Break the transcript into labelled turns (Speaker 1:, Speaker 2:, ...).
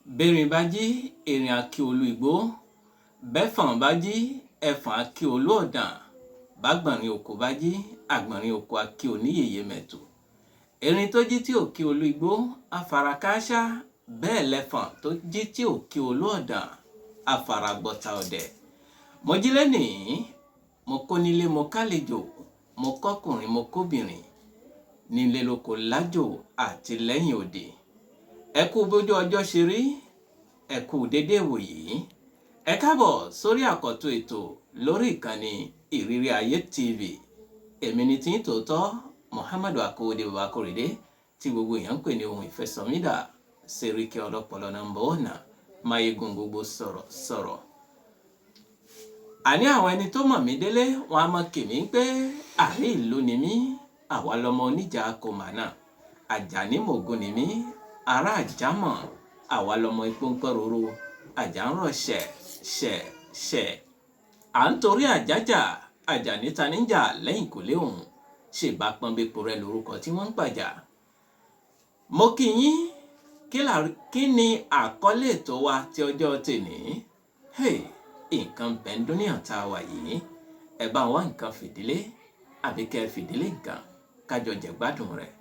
Speaker 1: B'érin bá jí, erin á kí olú igbó. Bẹ́fọ̀n bá jí, ẹfọ̀n á kí olú ọ̀dàn. Bágbọ̀nrín oko bá jí, àgbọ̀nrín oko á kí oníyèyè mẹ̀tù. Erin tó jí tí ò kí olú igbó á fara kááṣá, bẹ́ẹ̀ lẹfọ̀n tó jí tí ò kí olú ọ̀dàn á fara gbọta ọdẹ. Mo jí lénìí, mo kó nílé mo kálejò, mo kọ́kùnrin mo kóbìnrin, nílé lóko lájò àti lẹ́yìn odi. Ẹ kú bójú ọjọ́ ṣe rí, ẹ kú dédé ìwòyí. Ẹ káàbọ̀ sórí àkọ́tún ètò lórí ìkànnì Ìrírí Ayé TV. Èmi ni tiyín tòótọ́, Muhammadu Akówódé Bàbá Kóredé, tí gbogbo èèyàn ń pè ní ohun ìfẹsọ̀mídà, Sẹ́ríkì ọlọ́pọlọ nọ́mbà ọ̀nà, Máyégún gbogbo sọ̀rọ̀ sọ̀rọ̀. Àní àwọn ẹni tó mọ̀ mí délé, wọn a mọ̀ kì mí pé àrí ìlú ni mí, àwa lọmọ oníjà kò mà náà. Àjàní mògùn ni mí, ará àjámọ̀, àwa lọmọ ipò ń pẹ́ roro, àjà ń rọ̀ ṣẹ̀ ṣẹ̀ ṣẹ̀. À ń torí àjájà, Àjàní ta ní jà lẹ́yìn kò lé òun, ṣèbá pọ́nbépo rẹ lórúkọ tí wọ́n ń pàjà. Mo kí yín, kí ni àkọlé ètò wa ti ọjọ́ tèní? Hey, nǹkan bẹ́ńdúníyàn tá a wà yìí, ẹ bá wá nǹkan fìdílé àbí kẹ́ ẹ fìdílé nǹkan kájọ jẹ̀gbádùn rẹ̀.